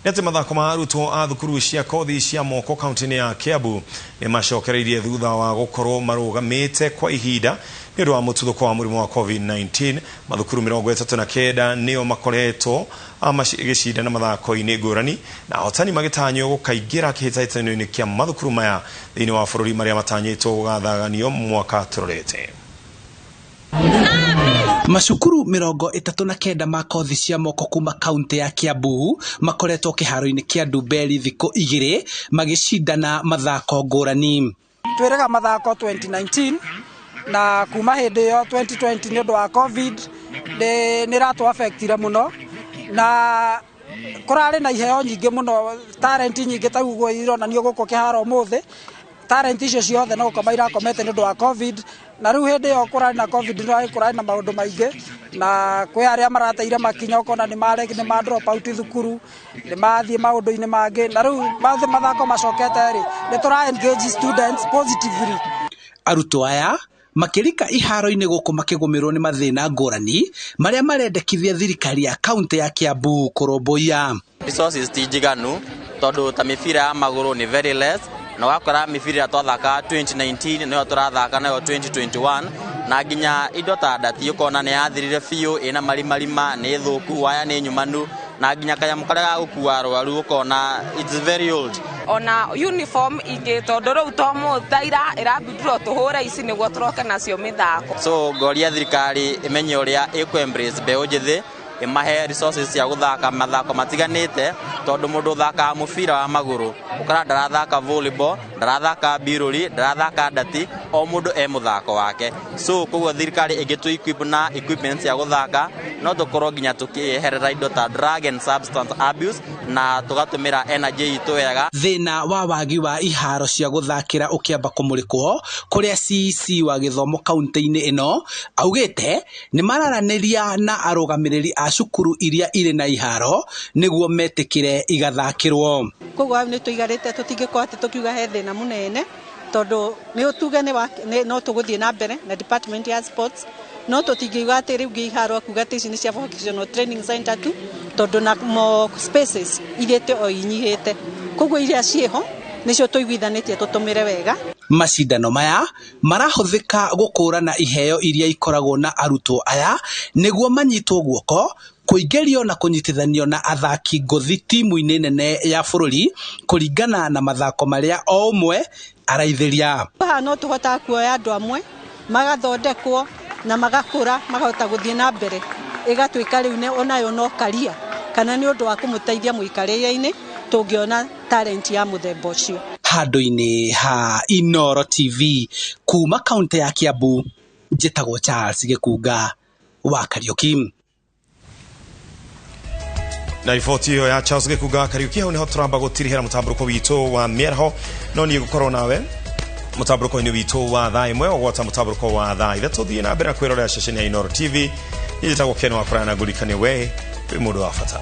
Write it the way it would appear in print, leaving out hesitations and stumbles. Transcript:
Nĩ atĩ mathako ma arutwo a thukuru cia kothi cia moko kaunti-inĩ ya Kiambu nĩ macokereirie thutha wa gũkorwo marũgamĩte kwa ihinda nĩ ũndũ wa mũtuthũko wa mũrimũ wa COVID-19. Mathukuru 39 nĩo makoretwo magĩcindana mathako-inĩ ngũrani, na ahotani magĩtanywo gũkaingĩra kĩhĩtahĩtano-inĩ kĩa mathukuru maya thĩinĩ wa bũrũri marĩa matanyĩtwo gũgathaganio mwaka tũrorete. Macukuru 39 ma kothi cia moko kuma kaunti ya Kiambu makoretwo kĩharo-inĩ kĩa Ndumberi thikũ 2 magĩcindana mathako ngũrani. Twĩrĩga mathako 2019 na kuma hĩndĩ ĩyo 2020 nĩ ũndũ wa COVID nĩ ĩratũ affectire mũno, na kũrarĩ na iheo nyingĩ mũno, talent nyingĩ ta ũguo ironanio gũkũ kĩharo ũmũthĩ. Talent icio ciothe no gũkoma irakomete nĩ ũndũ wa COVID, na rĩu hĩndĩ ĩyo kũrarĩ na COVID nĩ kũrarĩ na maũndũ maingĩ, na kwĩ arĩa marateire makinya ũkona nĩ ma drop out thukuru, nĩ mathiĩ maũndũ-inĩ mangĩ, na rĩu mathako macokete rĩ, nĩ tũra engage students positively. Arutwo aya makĩrika iharo-inĩ gũkũ makĩgũmĩrwo nĩ mathĩna ngũrani marĩa marendekithia thirikari ya kaunti ya Kiambu kũrũmbũiya. Resources ti njiganu tondũ ta mĩbira ya magũrũ nĩ very less, na wakora mĩbira ĩrĩa twathaka 2019 nĩyo tũrathaka nayo 2021, na nginya indo ta ndati ũkona nĩ yathirire biũ, ĩna marimarima, nĩ thũku, waya nĩ nyumanu, na nginya kanyamũ karĩa ga gũkua arwaru ũkona it's very old. Ona uniform ingĩ tondũ rĩu to mũthaira ĩrabindurwo tũhũre ici nĩguo tũroke nacio mĩthako. So ngoria thirikari ĩmenye ũrĩa ĩkũ embrace mbeũ njĩthĩ, ĩmahe resources cia gũthaka mathako matiganĩte, tondũ mũndũ ũthakaga mũbira wa magũrũ ũkora ndarathaka volleyball, ndarathaka birũri, ndarathaka ndati, o mũndũ e mũthako wake. So koguo thirikari ĩngĩtũ equip na equipment cia gũthaka, no tũkorwo nginya tũkĩeherera indo ta drug and substance abuse na tũgatũmĩra energy itũ wega. Thĩna wa wagi wa iharo cia gũthakĩra ũkĩamba kũmũrĩkwo kũrĩa CEC wa gĩthomo kaunti-inĩ ĩno augĩte nĩ mararanĩria na arũgamĩrĩri a cukuru iria irĩ na iharo nĩguo metĩkĩre igathakĩrwo. Koguo hau nĩ tũigarĩte, tũtingĩkorwo atĩ tũkiuga he thĩna mũnene, tondũ nĩ tuge no tũgũthiĩ na mbere na department ya sports, no tũtingiuga atĩ rĩu iharo kuga atĩ ici nĩ cia vocational training center tu, tondũ na mo spaces ithiĩte o inyihĩte, koguo iria ciĩho nĩcio tũiguithanĩtie tũtũmĩre wega. Macindano maya marahũthĩka gũkũrana iheo iria ikoragwo na arutwo aya nĩguo manyitwo guoko kũingĩrio na kũnyitithanio na athaki ngũthi timu-inĩ nene ya bũrũri kũringana na mathako marĩa o ũmwe araithĩria. Haha no tũhotaga kuoya andũ amwe magathondekwo na magakũra makahota gũthiĩ na mbere, ĩgatuĩka rĩu onayo no karia kana nĩ ũndũ wa kũmũteithia mũikarĩre-inĩ tũngĩona talent ya mũthemba ũcio. Handũ-inĩ ha Inooro TV kuma kaunti ya Kiambu, njĩtagwo Charles Gĩkunga wa Kariuki. Na riboti ĩyo ya Charles Gĩkunga wa Kariuki, hau nĩho tũramba gũtirihĩra mũtambũrũko witũ wa mĩaraho, no niĩ ngũkorwo nawe mũtambũrũko-inĩ witũ wa thaa 1 ũgwata mũtambũrũko wa thaa 3. Thiĩ na mbere na kwĩrorera ceceni ya Inooro TV. Niĩ njĩtagwo Ken wa Kũraya na ngũririkanie we wĩ mũndũ wa bata.